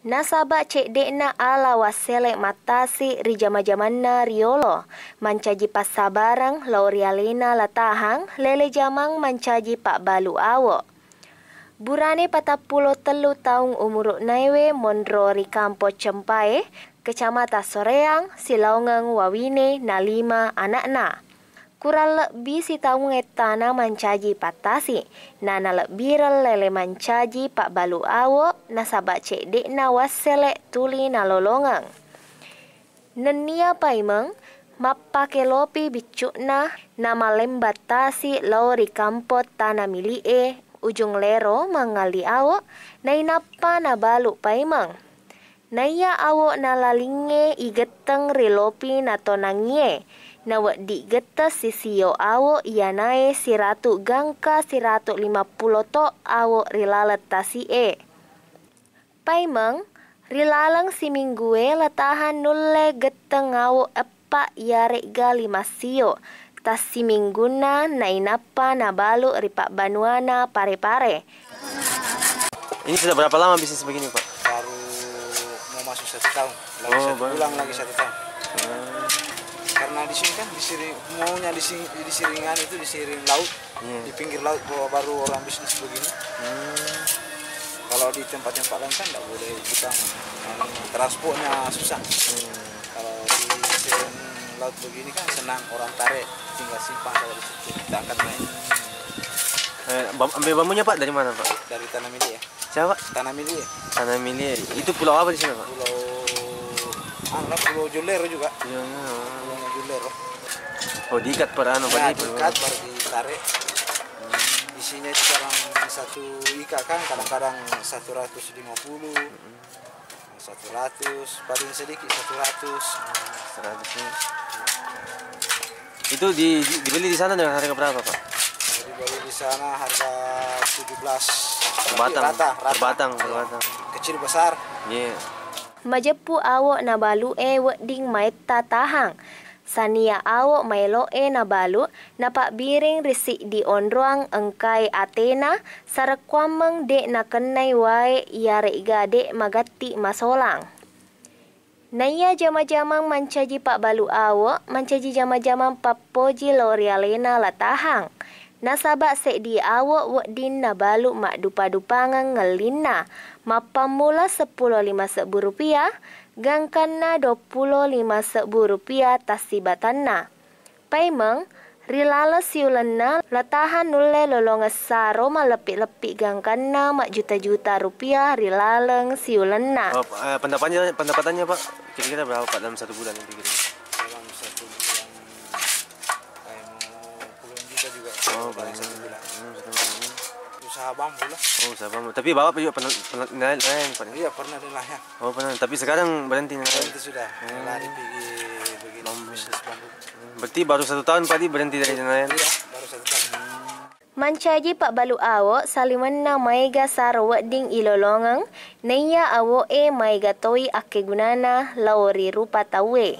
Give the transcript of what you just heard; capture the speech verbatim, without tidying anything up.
Nasaba cedde'na ala wassele mattasi ri jama-jamanna riolo, mancaji passabareng lao ri alena La Tahang, lele jamang mancaji pabbalu awo. Burane patappulo tellu taung umuru'naewe monro ri Kampo Cempae, Kecamatan Soreang, silaongeng wawine na lima ana'na. Kurang lebbi sitaung ettana mancaji pattasi, na nalebbireng lele mancaji pabbalu awo nasaba cedde'na wassele tuli nalolongeng. Nennia paimeng mappake lopi biccu'na na malemba tasi lao ri kampo tana mili'e Ujung Lero mangngali awo, nainappa nabalu paimeng. Naiya awo nalalingnge igetteng ri lopi natonangie, naweddi getteng sisio awo iyanae siratu gangka siratu lima pulo to awo ri laleng tasi'e. Paimeng, ri laleng siminggue La Tahang nulle getteng awo eppa iyare'ga lima sio tassiminggunna nainappa nabalu ri pabbanuana Pare-Pare. Ini sudah berapa lama bisnis begini, Pak? Baru mau masuk satu tahun. Lagi Oh, satu baru. bulan, lagi satu tahun. Hmm. Karena di sini kan di Siri-, maunya di sini, di Siringan itu di Siring laut, Iya. di pinggir laut, bahwa baru orang bisnis begini. Hmm. Kalau di tempat-tempat lain kan nggak boleh kita, anu, transportnya susah. Hmm. Kalau di Siring laut begini kan senang, orang tarik, tinggal simpang saja di situ, kita angkat naik. Eh, bam-, ambil bambunya, Pak, dari mana, Pak? Dari Tanah Milik ya. Siapa? Tanah Milik. Tanah Milik. Itu pulau apa di sana, Pak? Pulau, anu lah, Pulau Julero juga. Iya, iya. Pulau Julero. Oh, diikat per anu, Ya, Pak, di diikat, baru ditarik. Isinya itu kadang satu ikat kan, kadang-kadang seratus lima puluh, seratus, paling sedikit seratus. Seratus ini. Itu di, di-, dibeli di sana dengan harga berapa, Pak? Kalau dibeli di sana harga tujuh belas. Per batang, Rata, per rata. batang, per Iya. batang. Kecil besar. Iya. Majeppu awo nabalu'e wedding maetta tahang. Sania awo maelo'e nabalu, napabbiring ri siddi onroang engkae atena, sarekkuammeng de nakennai wae iyare'ga de magatti masolang. Naiya jama-jamang mancaji pabbalu awo, mancaji jama-jamang pappoji lao ri alena La Tahang. Nasaba seddi awo wedding nabalu maddupa-dupangeng ngellinna, mappammula seppulo lima sebbu rupiah, gangkanna duappulo lima sebbu rupiah tassibatanna. Paimeng, ri laleng siulenna La Tahang nulle lolongeng saro malleppi-leppi gangkanna majjuta-juta rupiah ri laleng siulenna. Oh, eh, pendapatannya, pendapatannya, Pak, kira-kira berapa, Pak, dalam satu bulan itu kira-kira? Dalam satu bulan, kayak mau puluhan juta juga. Oh, dalam banyak. Satu bulan. Hmm, satu bulan. Usaha bambu lah. Oh, usaha bambu. Tapi Bapak juga pernah, pernah nelayan, nelayan, Pak, ya? Iya, pernah nelayan. Oh, pernah. Tapi sekarang berhenti nelayan? Berhenti sudah. Hmm. Lari pergi begini, Bambu. bisnis bambu. Berarti baru satu tahun, Pak, di berhenti dari nelayan? Iya, baru satu tahun. Mancaji pabbalu awo, saliwenna maega saro wedding ilolongeng, naiya awo'e maega toi akkegunana lao ri rupa tauwe.